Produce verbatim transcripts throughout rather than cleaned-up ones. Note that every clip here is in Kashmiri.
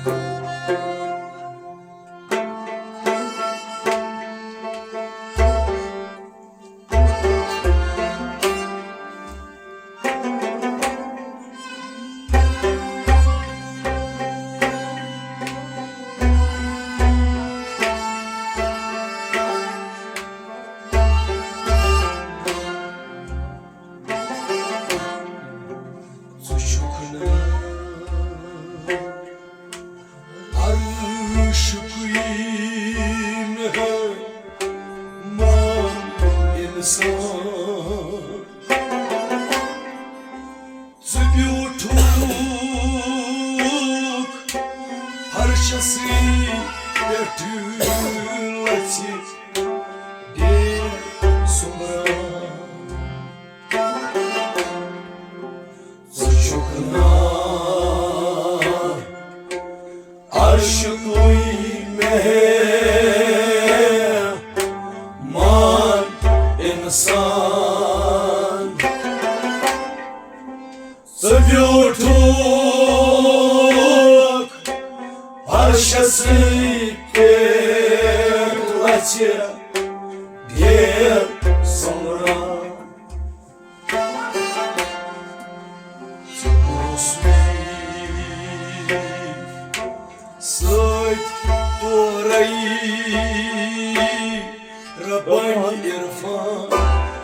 ژٕ چھُکھ نہٕ عرشُکُے مہمان اِنسان۔ ژٕ بیوٗٹھُکھ فرشَسٕے پٮ۪ٹھ لَژھِ ڈیرٕ سوٚمبران۔ ژٕ چھُکھ نہٕ عرشُکُے مہمان اِنسان۔ ژٕ بیوٗٹھُکھ فرشَسٕے پٮ۪ٹھ لَژھِ ڈیرٕ سوٚمبران۔ ژٕ اوسُے سۭتۍ تورَے ربٲنی عرفان۔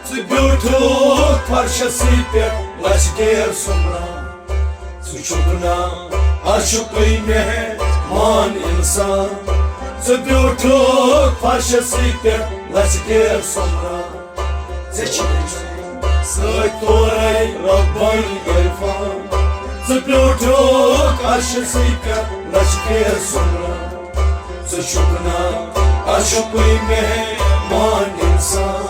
ژٕ بیوٗٹھُکھ فرشَسٕے پٮ۪ٹھ لَژھِ ڈیرٕ سوٚمبران۔ ژٕ چھُکھ نہٕ عرشُکُے مہمان اِنسان۔ ژٕ بیوٗٹھُکھ فرشَسٕے پٮ۪ٹھ لَژھِ ڈیرٕ سوٚمبران۔ ژےٚ چھِ سۭتۍ تورَے ربٲنی عرفان۔ ژٕ بیوٗٹھُکھ عرشَسٕے پٮ۪ٹھ لَژھِ ڈیرٕ سوٚمبران۔ ژٕ چھُکھ نہٕ عرشُکُے مہمان اِنسان۔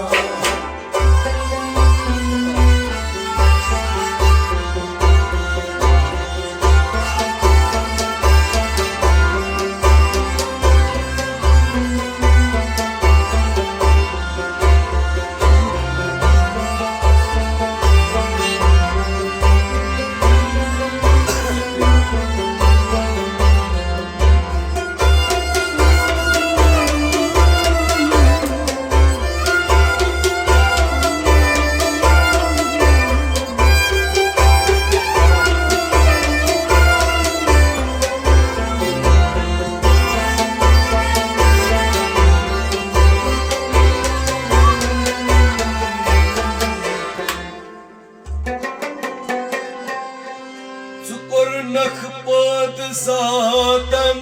ژٕ کوٚرنکھ پٲدٕ ذاتن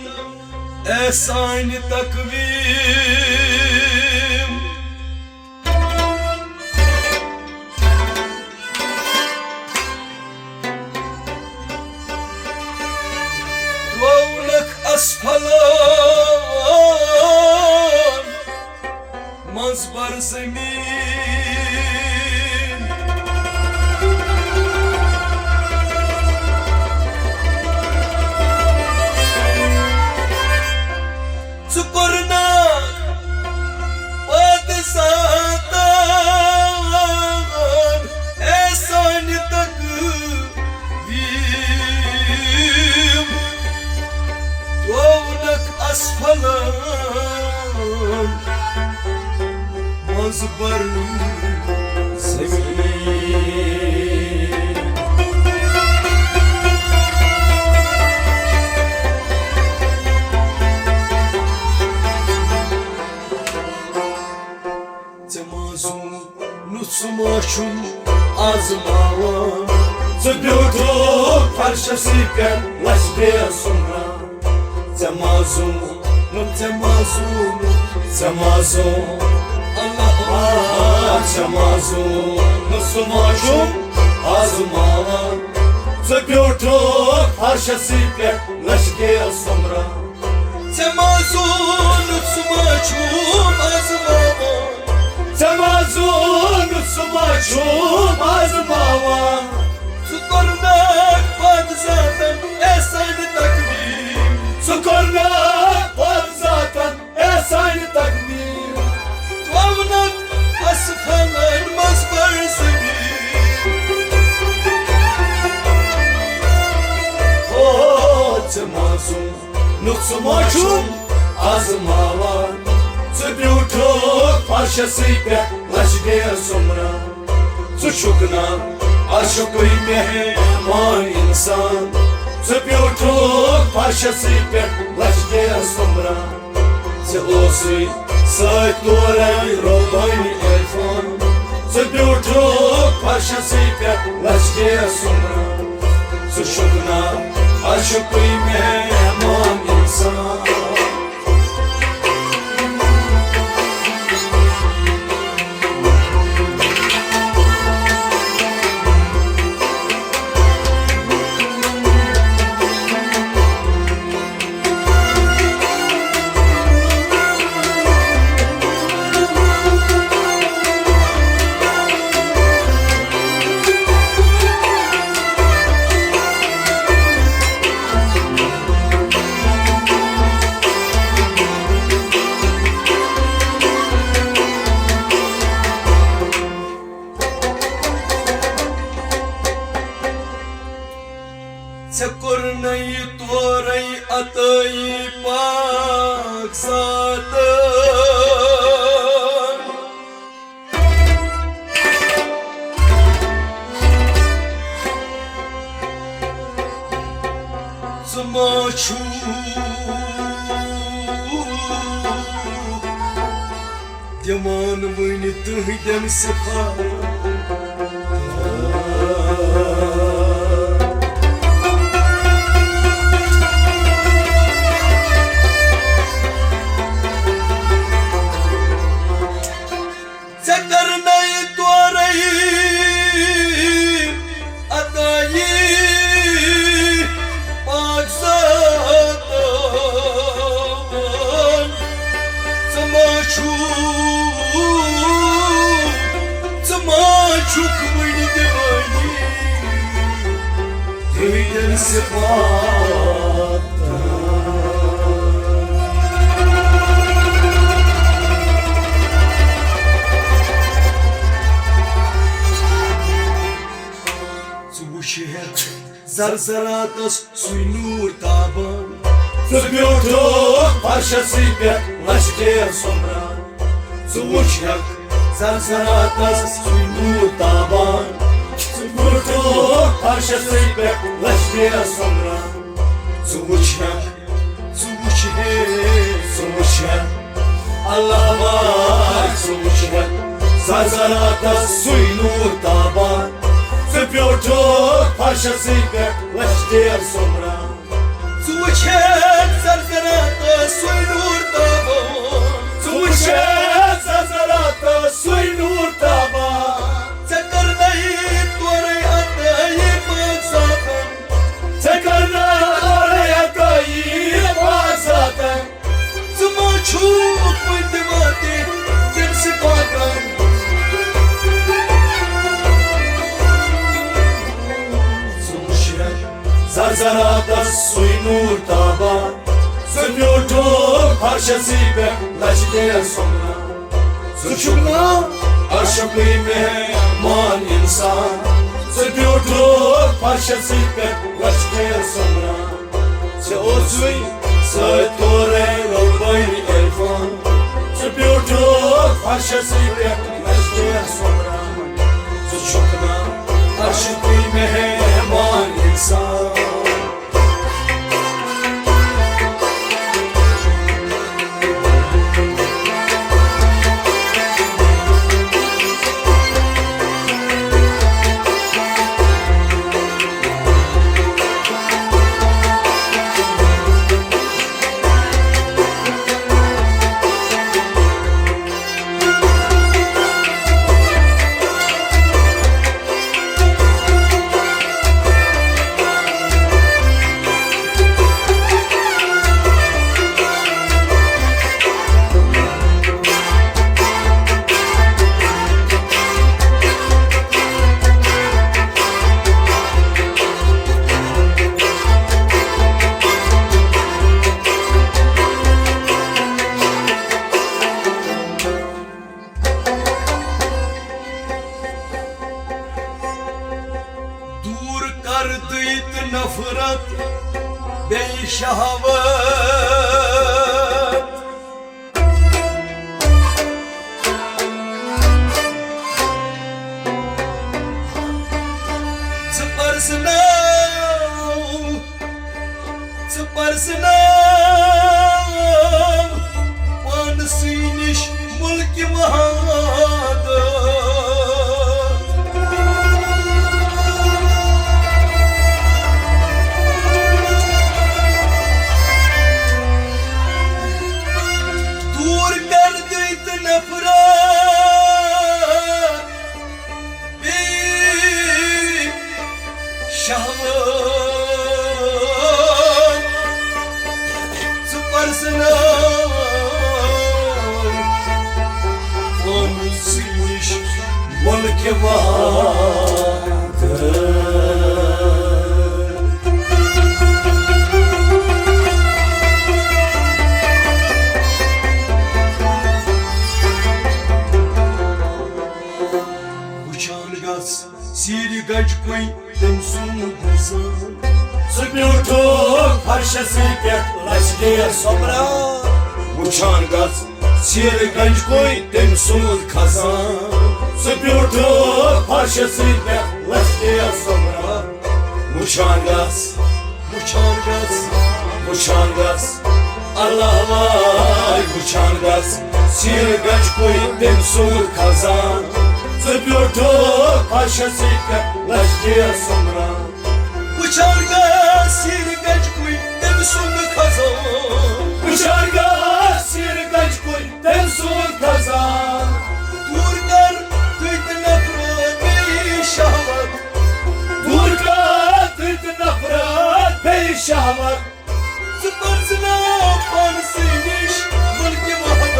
احسانِ تقویٖم۔ ترٛوونکھ اسفلن منٛز بر زمین۔ ژٕ کوٚرنکھ پٲدٕ ذاتن احسانِ تقویٖم۔ ترٛوونکھ اسفلن منٛز بر زمین۔ ژےٚ ما زونُتھ، ژٕ ما چھُن آزماوان؟ ژٕ بیوٗٹھُکھ فرشَسٕے پٮ۪ٹھ لَژھِ ڈیرٕ سوٚمبران۔ ژےٚ ما زونُتھ، ژےٚ ما زونُتھ، ژےٚ ما زونُتھ، اللہ، ژےٚ ما زونُتھ، ژٕ ما چھُن آزماوان؟ ژٕ بیوٗٹھُکھ فرشَسٕے پٮ۪ٹھ لَژھِ ڈیرٕ سوٚمبران۔ ژےٚ ما زونُتھ، ژٕ ما چھُم آزماوان؟ ژےٚ ما زونُتھ، ژٕ ما چھُم آزماوان؟ ژٕ کوٚرنکھ پٲدٕ ذاتن احسانِ تقویٖم۔ ژٕ کوٚرنکھ پٲدٕ ذاتن احسانِ تقویٖم۔ ترٛوونکھ اسفلن منٛز بر زمین۔ او، ژےٚ ما زون یُتھ سُہ ما چھُ آزماوان۔ ژٕ بیوٗٹھُکھ فرشسٕے پٮ۪ٹھ لچھِ گیس سوٚمبران۔ ژٕ چھُکھ نا عاشقٕے مہمان اِنسان۔ ژٕ بیوٗٹھُکھ فرشسٕے پٮ۪ٹھ لچھِ گیس سوٚمبران۔ ژےٚ اوسُے سۭتۍ تورے رۄبٲنی عرفان۔ ژٕ بیوٗٹھُکھ فرشسٕے پٮ۪ٹھ لچھِ گیس سوٚمبران۔ ژٕ چھُکھ نا عاشقٕے مہمان اِنسان۔ ژےٚ کوٚرنَے تورَے عطٲیی پاک ذاتَن۔ ژٕ ما چھُکھ دِوان وٕنہِ تٕہٕنٛدٮ۪ن صِفاتن۔ ژےٚ کرنَے تورَے عطٲیی پاک ذاتن۔ ژٕ ما چھُکھ، ژٕ ما چھُکھ وٕنہِ دِوٲنی تٕہٕنٛدٮ۪ن صِفاتن؟ ژٕ وٕچھ ہٮ۪تھ زرزراتس سُے نوٗر تابان۔ ژٕ بیوٗٹھُکھ فرشسٕے پٮ۪ٹھ لچھِ گیس سوٚمبران۔ ژٕ وٕچھ ہٮ۪کھ زرزراتس سُے نوٗر تابان۔ ژٕ بیوٗٹھُکھ فرشسٕے پٮ۪ٹھ لچھِ گیس سوٚمبران۔ ژٕ وٕچھ ہٮ۪کھ، ژٕ وٕچھ ہے، ژٕ وٕچھ ہٮ۪کھ اللہ واے، ژٕ وٕچھ ہٮ۪کھ زرزراتس سُے نوٗر تابان۔ ژٕ بیوٗٹھُکھ فرشسٕے پٮ۪ٹھ لچھِ گیس سوٚمبران۔ ژٕ وٕچھ ہٮ۪کھ زرزراتس سُے نوٗر تابان۔ ژٕ وٕچھ ہٮ۪کھ زرزراتس سُے نوٗر تابان۔ ژےٚ کٔرنَے تورَے عطٲیی پاک ذاتن۔ ژےٚ کٔرنَے تورَے عطٲیی پاک ذاتن۔ ژٕ ما چھُکھ وٕنہِ تہِ واتہِ تِم صِفاتن؟ ژٕ وٕچھ ہٮ۪کھ زرزراتس سُے نوٗر تابان۔ ژٕ بیوٗٹھُکھ فرشسٕے پٮ۪ٹھ لچھِ گیس سوٚمبران۔ ژٕ چھُکھ نا عاشقٕے مہمان اِنسان۔ ژٕ بیوٗٹھُکھ فرشسٕے پٮ۪ٹھ لچھِ گیس سوٚمبران۔ ژےٚ اوسُے سۭتۍ تورَے رۄبٲنی عرفان۔ ژٕ بیوٗٹھُکھ فرشسٕے پٮ۪ٹھ لچھِ گیس سوٚمبران۔ ژٕ چھُکھ نا عاشقٕے مہمان اِنسان۔ دوٗر کر دٕے تہٕ نفرت بیٚیہِ شہوت۔ ژٕ پرزناو پانسٕے نِش مُلکہِ وہاد۔ دوٗر کر دٕے تہٕ نفرت بیٚیہِ شہوت۔ ژٕ پرزناو پانسٕے نِش مُلکہِ وہاد۔ وٕچھان گژھ سیٖرِ گنجکُے تٔمۍ سُنٛد نظام۔ ژٕ بیوٗٹھُکھ فرشسٕے پٮ۪ٹھ لچھدے سۄمبران۔ وٕچھان گژھ سیٖرِ گنجکُے تٔمۍ سُنٛد خزان۔ ژٕ بیوٗٹھُکھ فرشسٕے پٮ۪ٹھ لچھدے سۄمبران۔ وٕچھان گژھ، وٕچھان گژھ، وٕچھان گژھ، اللہ واے وٕچھان گژھ، سیٖرِ گنجکُے تٔمۍ سُنٛد خزان۔ ژٕ بیوٗٹھُکھ فرشسٕے پٮ۪ٹھ لچھدے سۄمبران۔ وٕچھان گژھ سیٖرِ گنجکُے تٔمۍ سُنٛد خزان۔ وٕچھان گژھ سیٖرِ گنجکُے تٔمۍ سُنٛد خزان۔ دوٗر کر تُہۍ تہٕ نفرت بیٚیہِ شہوت۔ دوٗر کر تُہۍ تہٕ نفرت بیٚیہِ شہوت۔ ژٕ پرزناو پانسٕے نِش مُلکہِ وہاد۔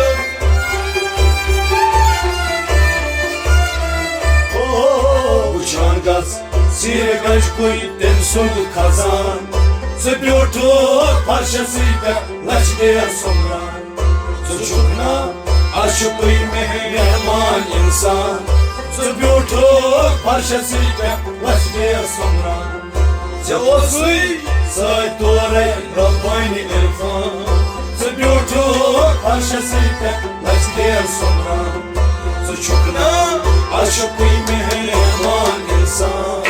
او، وٕچھان گژھ سیٖرِ گنجکُے تٔمۍ سُنٛد خزان۔ ژٕ بیوٗٹھُکھ فرشسٕے پٮ۪ٹھ لچھدے سۄمبران۔ ژٕ چھُکھ نا عاشقٕے مہمان اِنسان۔ ژٕ بیوٗٹھُکھ فرشسٕے پٮ۪ٹھ لچھدے سۄمبران۔ ژےٚ اوسُے سۭتۍ تورے ربٲنی عرفان۔ ژٕ بیوٗٹھُکھ فرشسٕے پٮ۪ٹھ لچھدے سۄمبران۔ ژٕ چھُکھ نا عاشقٕے مہمان اِنسان۔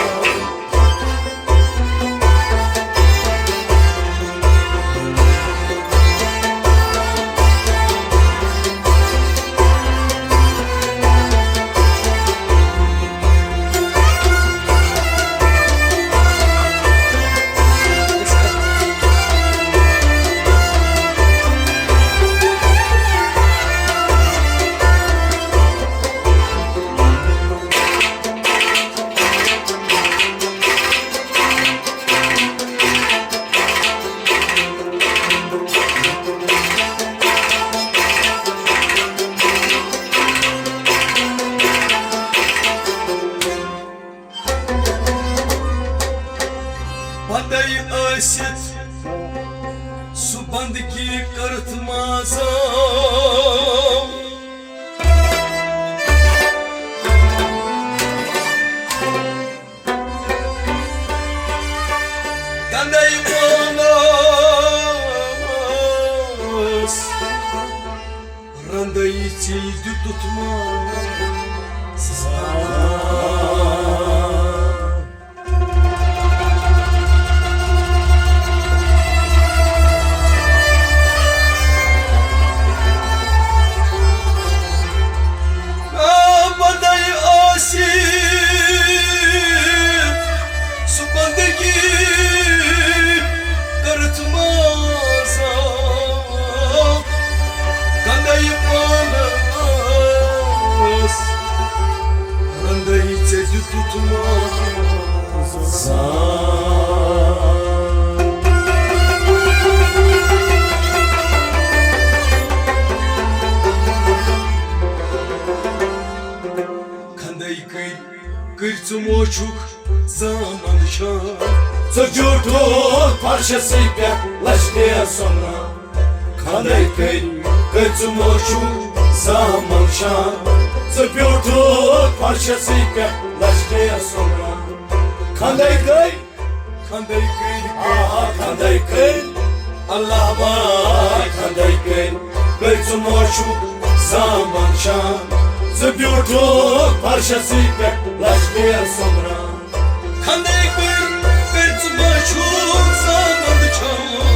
پتَے ٲسِتھ سُہ بندگی کٔرٕتھ منٛز۔ گنٛدے پانس رنٛدے ژےٚ دیُتُتھ ماز۔ آ، بندے ٲسِتھ سُہ بندگی کٔرٕتھ منٛز۔ گنٛدے پانس رنٛدے ژےٚ دیُتُتھ ماز۔ کھنٛدے کٔرۍ، کٔرۍ ژٕ موچھُکھ زامن شان۔ ژٕ بیوٗٹھُکھ فرشسٕے پٮ۪ٹھ لچھدے سۄمبران۔ کھنٛدے کٔرۍ، کٔرۍ ژٕ موچھُکھ زامن شان۔ ژٕ بیوٗٹھُکھ فرشسٕے پٮ۪ٹھ لچھدے سۄمبران۔ کھنٛدے کٔرۍ، کھنٛدے کٔرۍ، آ، کھنٛدے کٔرۍ، اللہ واے کھنٛدے کٔرۍ، کٔرۍ ژٕ موچھُکھ زامن شان۔ ژٕ بیوٗٹھُکھ فرشسٕے پٮ۪ٹھ لچھدے سۄمبران۔ کھنٛدے کٔرۍ، کٔرۍ ژٕ موچھُکھ زامن شان۔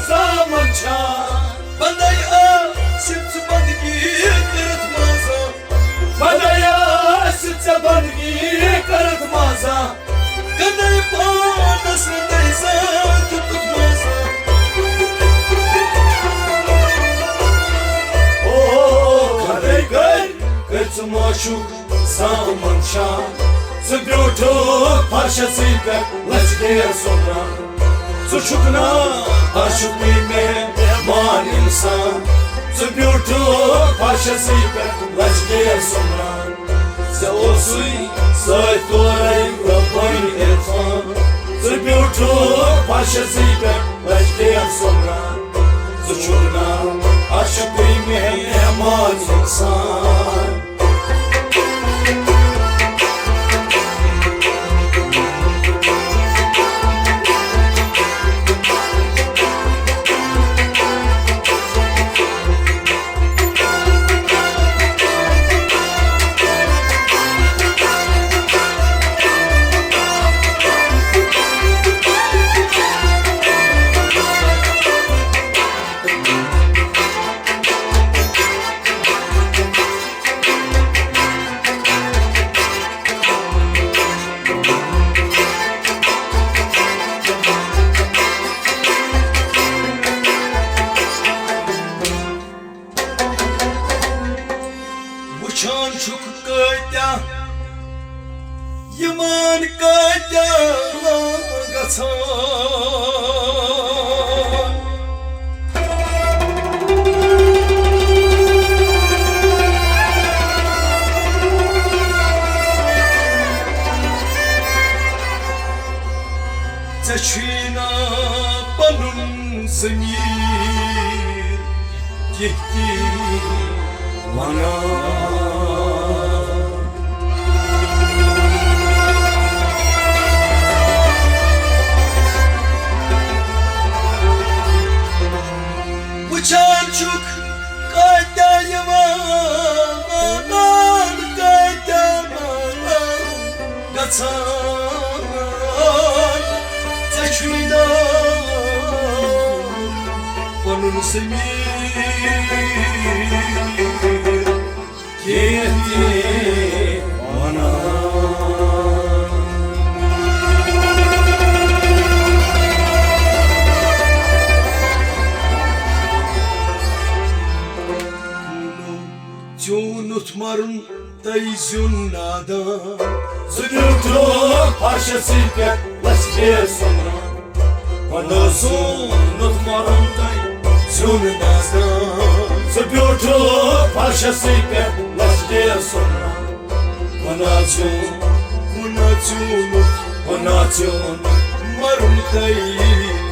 زامن چھا؟ بندے آسہِ ژٕ بندگی کٔرِتھ منٛزا۔ بندے آسہِ ژٕ بندگی کٔرِتھ منٛزا۔ کنے پانس نظر دیُتُتھ منٛزا۔ او، خدے کٔرۍ، کٔرۍ ژٕ معشوق زامن شاہ۔ ژٕ بیوٗٹھُکھ فرشسٕے پٮ۪ٹھ لچھ گیر سومران۔ ژٕ چھُکھ نا عاشقٕے مہمان انسان۔ ژٕ بیوٗٹھُکھ فرشسٕے پٮ۪ٹھ لچھ گیر سومران۔ ژےٚ اوسُے سۭتۍ تورے رۄبٲنۍ عرفان۔ ژٕ بیوٗٹھُکھ فرشسٕے پٮ۪ٹھ لچھ گیر سومران۔ ژٕ چھُکھ نا عاشقٕے مہمان انسان۔ وٕچھان چھُکھ کۭتیاہ یِوان کۭتیاہ گژھان۔ ژےٚ چھُے نا پنُن ضمیٖر کینٛہہ تہِ ونان۔ وٕچھان چھُکھ کٲتیٛاہ یِوان، کٲتیٛاہ گژھان، ژےٚ چھُے نا پنُن ضمیٖر کینٛہہ تہِ ونان۔ چونُتھ مرُن تہٕ زیُن نادان۔ ژٕ بیوٗٹھُکھ فرشسٕے پٮ۪ٹھ لژھ گیر سومران۔ ونان زیوٗنُتھ مرُن تہٕ زیُن نادان۔ ژٕ بیوٗٹھُکھ فرشسٕے پٮ۪ٹھ لژھ گیر سومران۔ ونان زیوٗن، ونان زیوٗنُتھ، ونان زیوٗن مرُن تہٕ،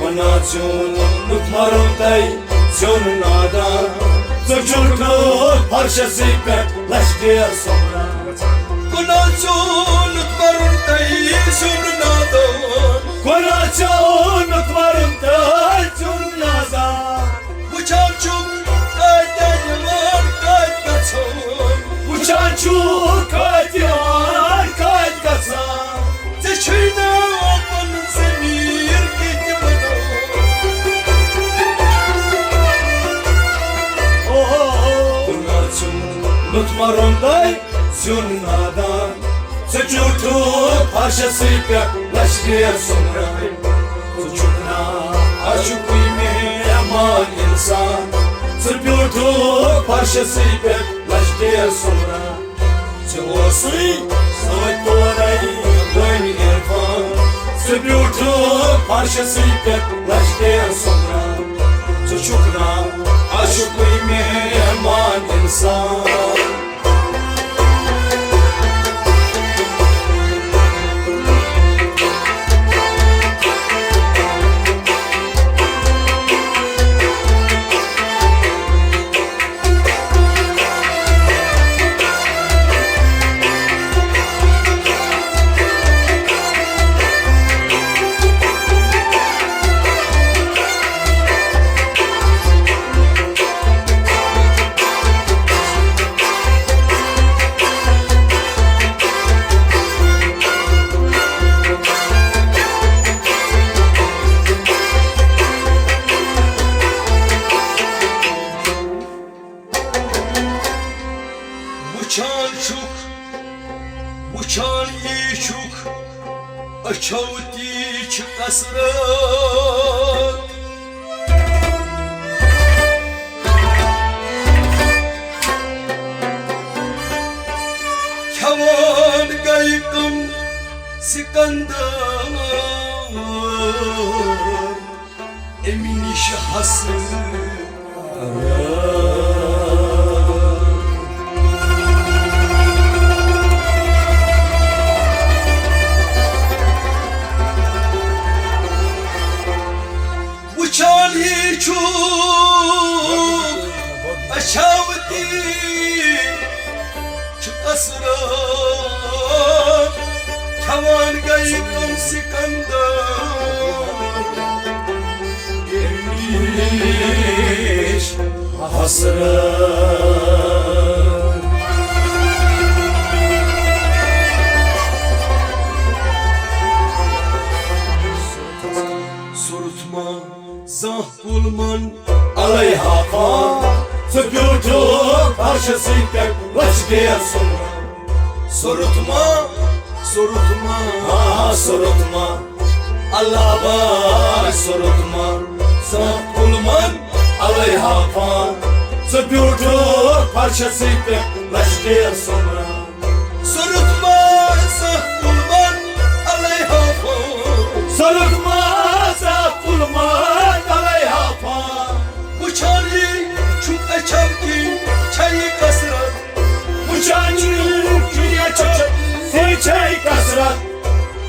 ونان زیوٗنُتھ مرُن تہٕ زیُن نادان۔ ژٕ بیوٗٹھُکھ فرشسٕے پٮ۪ٹھ لژھ گیر سومران۔ کُنا ژوٗنُتھ مرُن تہٕ زیُن نادان۔ کُنا ژوٗنُتھ مرُن تہٕ زیُن نادان۔ وٕچھان چھُکھ کٲتیٛاہ یِوان کٲتۍ گژھان۔ وٕچھان چھُکھ کٲتۍ یِوان کٲتۍ گژھان۔ ژےٚ چھُے نا پنُن ضمیٖر کینٛہہ تہِ ونان۔ اوہو۔ کُنا ژوٗنُتھ مرُن تہٕ زیُن نادان۔ ژٕ بیوٗٹھُکھ فرشسٕے پٮ۪ٹھ لژھ گیر سومران۔ ژٕ چھُکھ نا عاشقٕے مہمان انسان۔ ژٕ بیوٗٹھُکھ فرشسٕے پٮ۪ٹھ لژھ گیر سومران۔ ژےٚ اوسُے سۭتۍ تورے رۄبٲنۍ عرفان۔ ژٕ بیوٗٹھُکھ فرشسٕے پٮ۪ٹھ لژھ گیر سومران۔ ژٕ چھُکھ نا عاشقٕے مہمان انسان۔ چھوتی چھِ کثرت۔ کھٮ۪وان گٔے کم سکندر، اَمہِ نِش حسرت۔ وٕچھان ہی چھُکھ اچھاوتی چھُ کثرت، کھٮ۪وان گٔے کم سکندر، اَمہِ نِش حسرت۔ سُرُتھ ما زانٛہہ کُل من علیحا فان، ژٕ بیوٗٹھُکھ فرشسٕے پٮ۪ٹھ لچھ ڈیر سوٚمران۔ سُرُتھ ما، سُرُتھ ما، آ، سُرُتھ ما، اللہ باے سُرُتھ ما، زانٛہہ کُل من علیحا فان، ژٕ بیوٗٹھُکھ فرشسٕے پٮ۪ٹھ لچھ ڈیر سوٚمران۔ سُرُتھ ما زانٛہہ کُل من علیحا فان۔ سُرُتھ ما زانٛہہ کُل من علیحا فان۔ وٕچھان یی چھُکھ أچھو کِنۍ چھےٚ یہِ کثرت۔ وٕچھان چھُکھ یہِ أچھو کِنۍ چھےٚ یہِ کثرت۔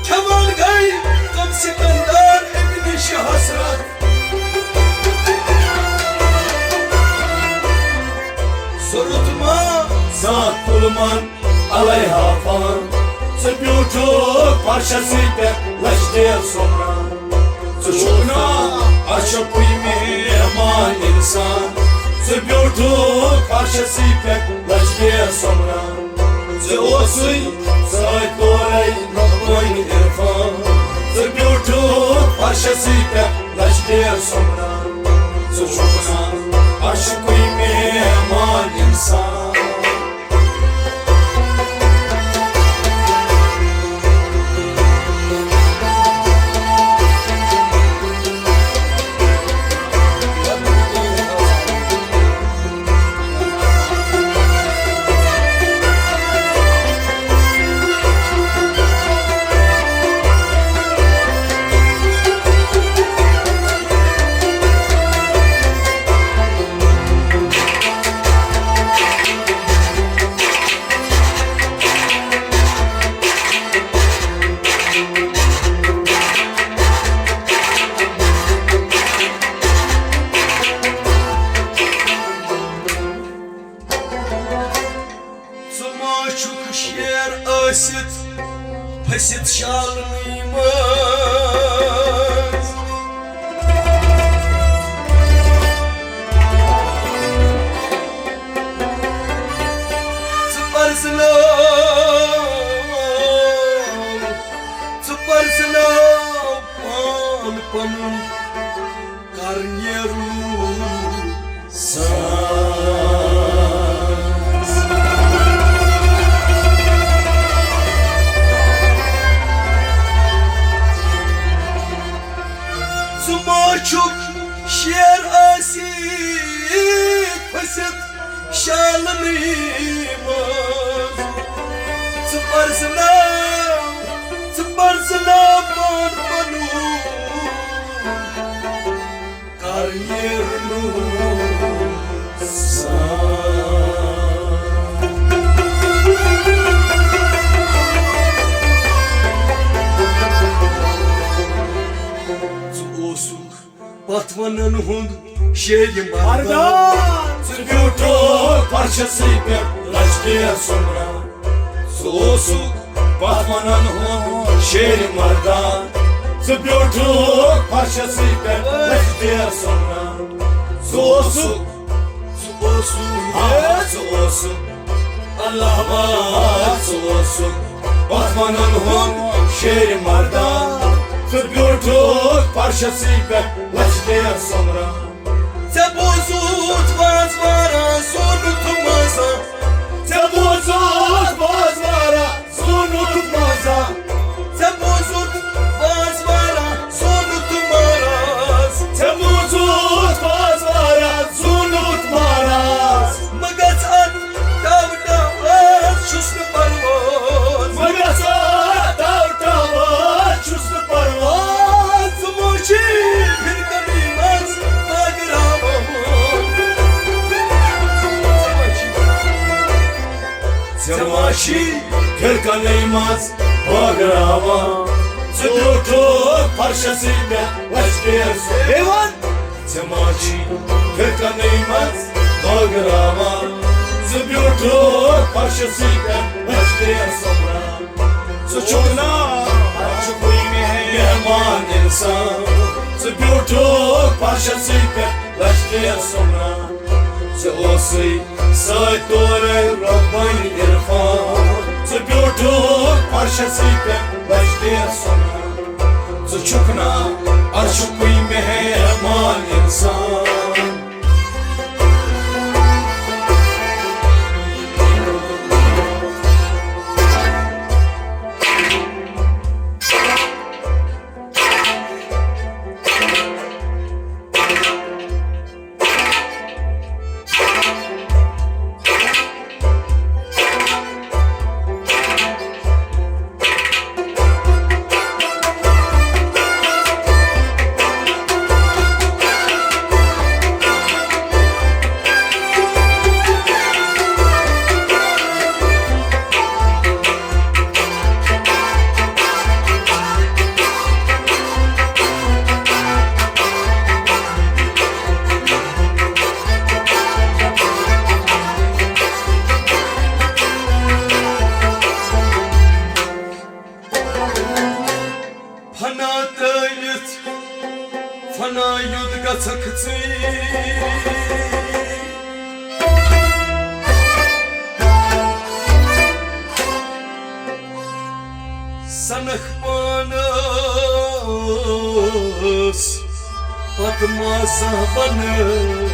کھٮ۪وان گٔے کم سکندر، اَمہِ نِش حسرت۔ سُرُتھ ما زانٛہہ کُل من علیحا فان، ژٕ بیوٗٹھُکھ فرشسٕے پٮ۪ٹھ لچھ ڈیر سوٚمران۔ ژٕ چھُکھ نا عرشُکُے مہمان اِنسان، ژٕ بیوٗٹھُکھ فرشسٕے پٮ۪ٹھ لچھ ڈیر سوٚمران۔ ژےٚ اوسُے سۭتۍ تورے رۄپٲنۍ عرفان، ژٕ بیوٗٹھُکھ فرشسٕے پٮ۪ٹھ لچھ ڈیر سوٚمران۔ ژٕ چھُکھ نا عرشُکُے مہمان اِنسان۔ ژٕ ما چھُکھ شیر ٲسِتھ پھٔسِتھ شالنٕے منٛز؟ ژٕ پرزناو، ژٕ پرزناو پان پنُن۔ کر نیرو ساز۔ ژٕ ما چھُکھ شیر ٲسِتھ پھٔسِتھ شالنٕے منٛز؟ ژٕ پرزناو، ژٕ پرزناو پان پنُن۔ کر نیرنُک ساز۔ ژٕ اوسُکھ پتھ ونن ہُنٛد شیرِ مردان۔ مردان۔ ژٕ بیوٗٹھُکھ فرشسٕے پٮ۪ٹھ لچھ ڈیر سوٚمران۔ ژٕ اوسُکھ پتھ ونن ہُنٛد شیرِ مردان۔ ژٕ بیوٗٹھُکھ فرشسٕے پٮ۪ٹھ لچھ ڈیر سوٚمران۔ ژٕ اوسُکھ، ژٕ اوسُکھ، ہے، ژٕ اوسُکھ اللہ باے، ژٕ اوسُکھ پتھ ونن ہُنٛد شیرِ مردان۔ ژٕ بیوٗٹھُکھ فرشسٕے پٮ۪ٹھ لچھ ڈیر سوٚمران۔ ژےٚ بوزُتھ وازوارا زونُتھ مزا۔ ژےٚ بوزُتھ وازوارا زونُتھ مزا۔ ژےٚ بوزُتھ چھی کھِرکنٕے منٛز بٲگراوان۔ ژٕ بیوٗٹھُکھ فرشسٕے پٮ۪ٹھ لشکر سُنٛد۔ بیٚیہِ وَن۔ ژےٚ ما چھی کھِرکنٕے منٛز بٲگراوان۔ ژٕ بیوٗٹھُکھ فرشسٕے پٮ۪ٹھ لشکر سومران۔ ژٕ چھُکھ نا، ژٕ چھُکھ مہمان اِنسان۔ ژٕ بیوٗٹھُکھ فرشسٕے پٮ۪ٹھ لشکر سومران۔ ژےٚ اوسُے سۭتۍ تورے رۄبٲنۍ عرفان۔ ژٕ بیوٗٹھُکھ فرشسٕے پٮ۪ٹھ لشکر سومران۔ ژٕ چھُکھ نا عرشُکُے مہمان اِنسان۔ فنا ترٲوِتھ فنا یوٚت گژھکھ ژٕے۔ سنکھ پانس پتہٕ ما زانٛہہ بنہٕ۔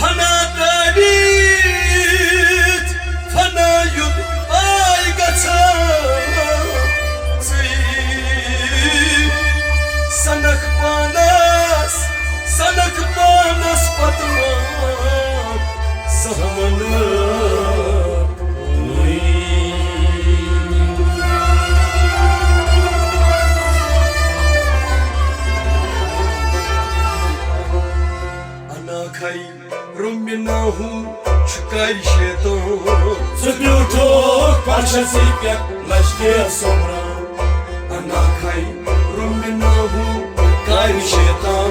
فنا تٲریٖخ، فنا یُن آے گژھان ژٕے۔ سنکھ پانس، سنکھ پانس پتہٕ ما زانٛہہ بنہٕ۔ انا کھے رومناہو چھُ کَرِ شیطان۔ ژٕ بیوٗٹھُکھ فرشسٕے پٮ۪ٹھ لشکر سومران۔ انا کھے رومناہو کَرِ شیطان۔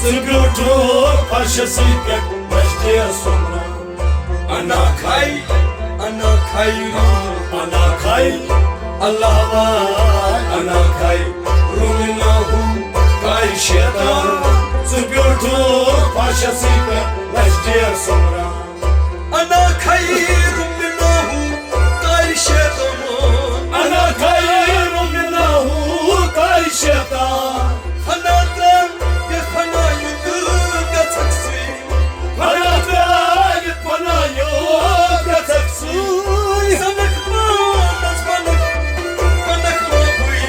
ژٕ بیوٗٹھُکھ فرشسٕے پٮ۪ٹھ لشکر سومران۔ انا کھے، انا کھے، انا کھے، اللہ واے، انا کھے، رومناہو کھے شیطان۔ ژٕ بیوٗٹھُکھ فرشسٕے پٮ۪ٹھ لشکر سومران۔ انا کھے رومناہو کھے شیطان۔ انا کھے رومناہو کھے شیطان۔ فنا ترٛاو، یہِ فنا یُن گژھکھ ژٕے۔ فنا ترٛاو، یہِ فنا یُن گژھکھ ژٕے۔ سنکھ پانس بنکھ، بنکھ لوگُے۔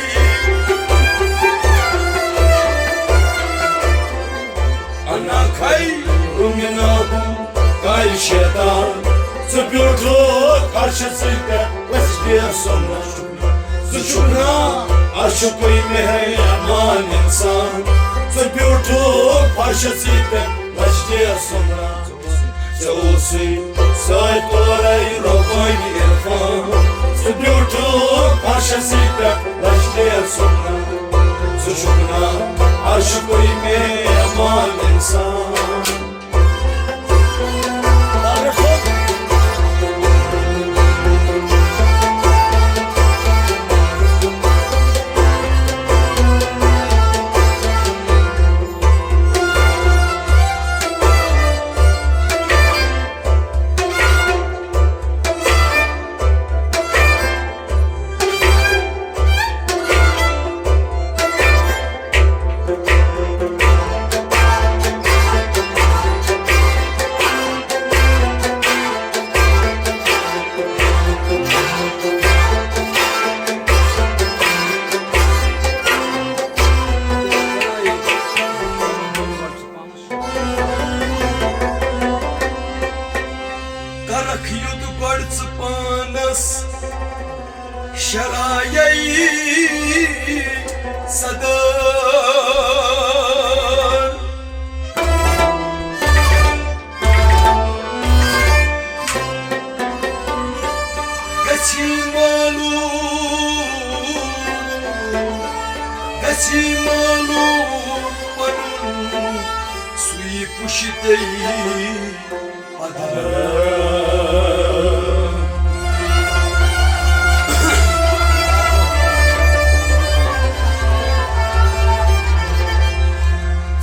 انا کھے رومناہو کھے شیطان۔ ژٕ بیوٗٹھُکھ فرشسٕے پٮ۪ٹھ لشکر سومران۔ ژٕ چھُکھ نا عرشُکُے مہمان اِنسان۔ ژٕ بیوٗٹھُکھ فرشسٕے پٮ۪ٹھ لشکر سومران۔ ژےٚ اوسُے سۭتۍ تورے رۄبٲنۍ عرفان۔ ژٕ بیوٗٹھُکھ فرشسٕے پٮ۪ٹھ لشکر سومران۔ ژٕ چھُکھ نا عرشُکُے مہمان اِنسان۔ کرکھ یُتھ گۄڈٕ ژٕ پانس شرایے۔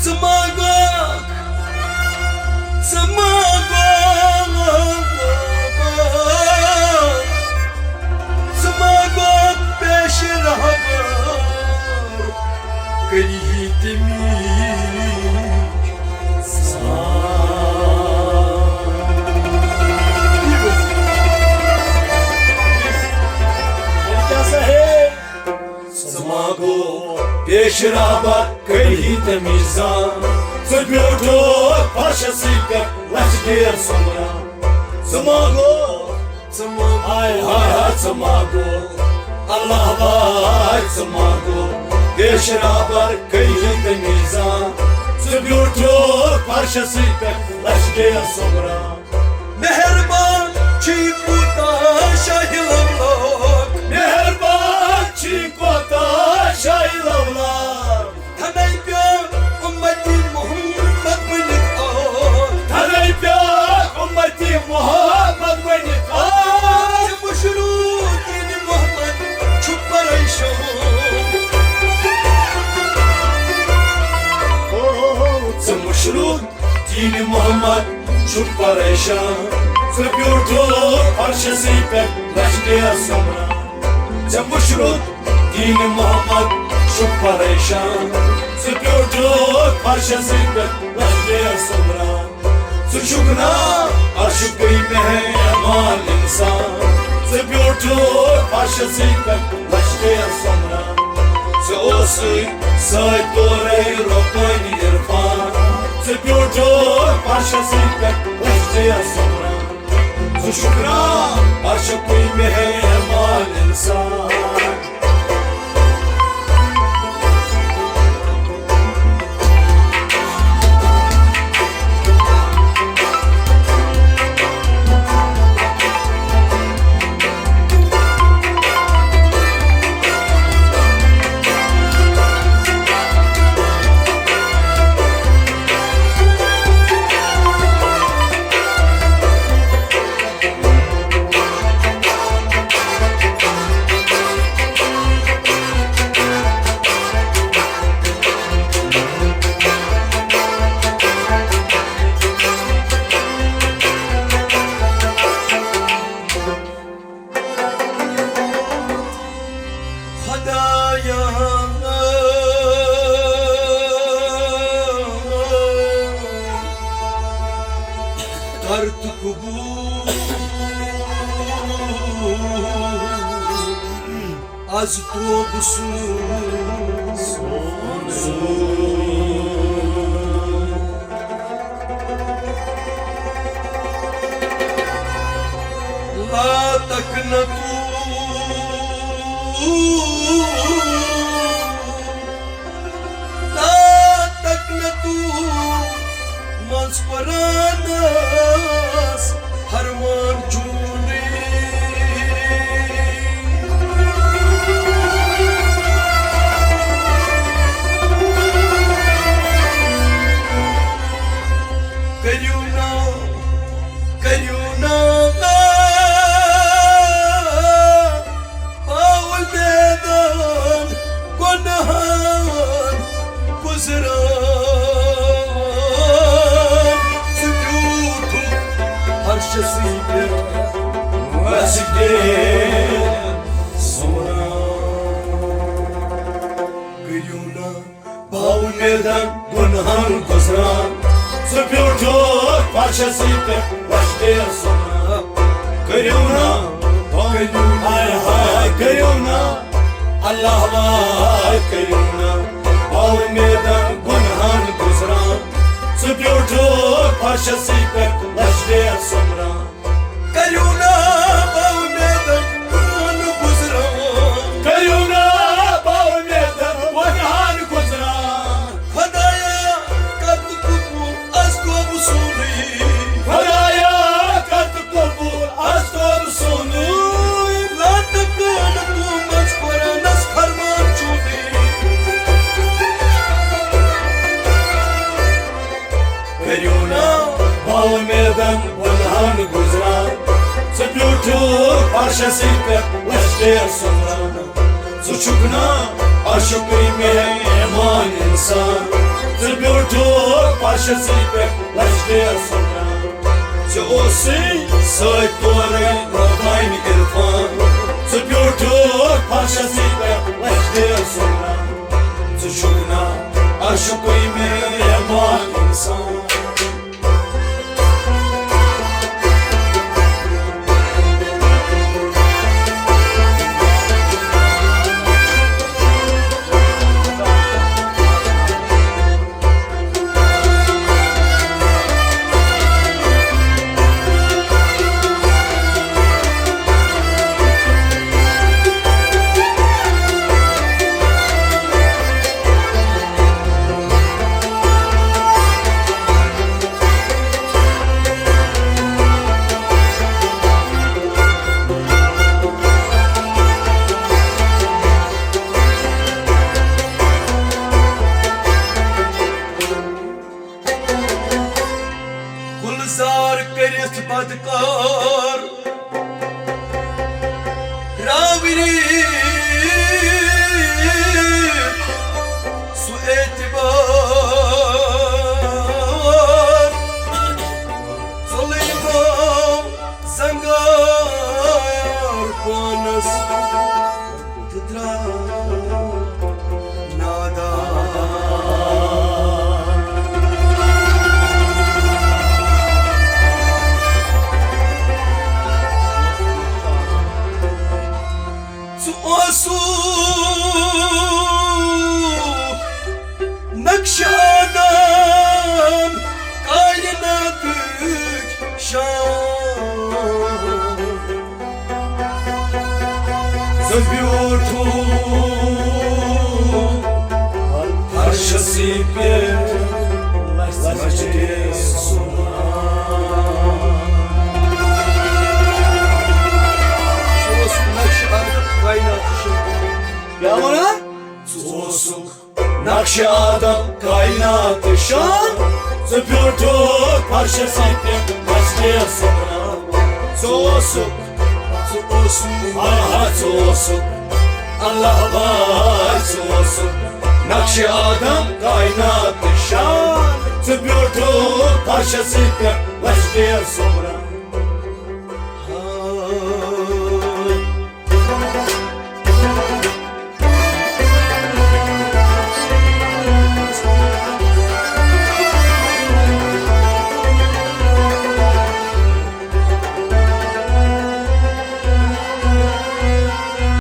ژٕ ما گوکھ، ژٕ ما گوکھ، ژٕ ما گوکھ پیش رہبر، کٔرِہی تٔمِچ زان۔ کیٛاہ سا ہے؟ ژٕ ما گوکھ پیش رہبر، کٔرِہی تٔمِچ زان۔ ژٕ بیوٗٹھُکھ فرشسٕے پٮ۪ٹھ لچھ ڈیر سومبران۔ ژٕ ما گوکھ، ژٕ ما گوکھ، ہاے ہاے ہاے، ژٕ ما گوکھ، اللہ واے، ژٕ ما گوکھ پیش رہبر، کٔرِہی تٔمِچ زان۔ ژٕ بیوٗٹھُکھ فرشسٕے پٮ۪ٹھ لچھ ڈیر سومبران۔ مہربان چھی کوتاہ شاہی لولاک۔ مہربان چھی کوتاہ شاہی لولاک۔ تھنے پیار امتی محمد بنِتھ آو۔ تھنے پیار امتی محمد بنِتھ آو۔ ژٕ مشروط دین محمد چھُ پریشان۔ ژٕ مشروط دین محمد چھُ پریشان۔ ژٕ بیوٗٹھُکھ فرشسٕے پٮ۪ٹھ لچھ ڈیر سومبران۔ ژےٚ مشروط دین محمد چھُ پریشان۔ ژٕ بیوٗٹھُکھ فرشسٕے پٮ۪ٹھ لچھ ڈیر سومبران۔ ژٕ چھُکھ نا عرشُکُے مہمان انسان۔ ژٕ بیوٗٹھُکھ فرشسٕے پٮ۪ٹھ لچھ ڈیر سومبران۔ ژٕ اوسُے سۭتۍ تورے رۄبٲنی عرفان۔ ژٕ بیوٗٹھُکھ فرشسٕے پٮ۪ٹھ لچھ ڈیر سومبران۔ ژٕ چھُکھ نا عرشُکُے مہمان انسان۔ خدایا، کر تہٕ قبول از توبہٕ سُنٛد۔ لا تقنطوا، لا تقنطوا منٛز قرآنس فرمان چونٕے۔ کٔرِو نا، کٔرِو نا پاوُل میدان گۄناہن گُزران۔ ژٕ بیوٗٹھُکھ عرشسٕے پٮ۪ٹھ وسہِ ڈیر سومبران۔ کٔرِو نا پاوُل میدان گۄناہن گُزران۔ ژٕ بیوٗٹھُکھ فرشسٕے پٮ۪ٹھ لچھ ڈیر سومبران۔ کٔرِو نا، کٔرِو نا، ہاے ہاے، کٔرِو نا، اللہ واے، کٔرِو نا پاوُل میدان گۄناہن گُزران۔ ژٕ بیوٗٹھُکھ فرشسٕے پٮ۪ٹھ لچھ ڈیر سومبران۔ کٔرِو نا پاوُل میدان گۄناہن گُزران۔ کٔرِو نا پاوُل میدان گۄناہن گُزران۔ خدایا، کر تہٕ قبول از توبہٕ سونُے۔ خدایا، کر تہٕ قبول از توبہٕ سونُے۔ لا تقنطوا منٛز قرآنس فرمان چونٕے۔ کٔرِو نا اُمیدن بۄنہن گُزران، ژٕ بیوٗٹھُکھ فرشسٕے پٮ۪ٹھ لشکر سومبران۔ ژٕ چھُکھ نا عاشقٕے مہمان انسان، ژٕ بیوٗٹھُکھ فرشسٕے پٮ۪ٹھ لشکر سومبران۔ ژےٚ اوسُے سۭتۍ تورے ربانۍ عرفان، ژٕ بیوٗٹھُکھ فرشسٕے پٮ۪ٹھ لشکر سومبران۔ ژٕ چھُکھ نا عاشقٕے مہمان انسان۔ گُلزار کٔرِتھ بدکار راوری سُہ اعتبار، ژوٚلُے گوٚو زنگار پانس تہٕ درٛاو نادان۔ ژٕ اوسُکھ نقش آدم کائناتٕچ شان۔ ژٕ بیوٗٹھُکھ فرشسٕے پٮ۪ٹھ لشکر سومبران۔ ژٕ اوسُکھ نقش آدم کائناتٕچ شان۔ کیٛاہ وَنان؟ ژٕ اوسُکھ نقش آدم کائناتٕچ شان، ژٕ بیوٗٹھُکھ فرشسٕے پٮ۪ٹھ لشکر سومبران۔ ژٕ اوسُکھ، ژٕ اوسُکھ، آہا، ژٕ اوسُکھ، اللہ واے، ژٕ اوسُکھ نقش آدم کائناتٕچ شان، ژٕ بیوٗٹھُکھ فرشسٕے پٮ۪ٹھ لشکر سومبران۔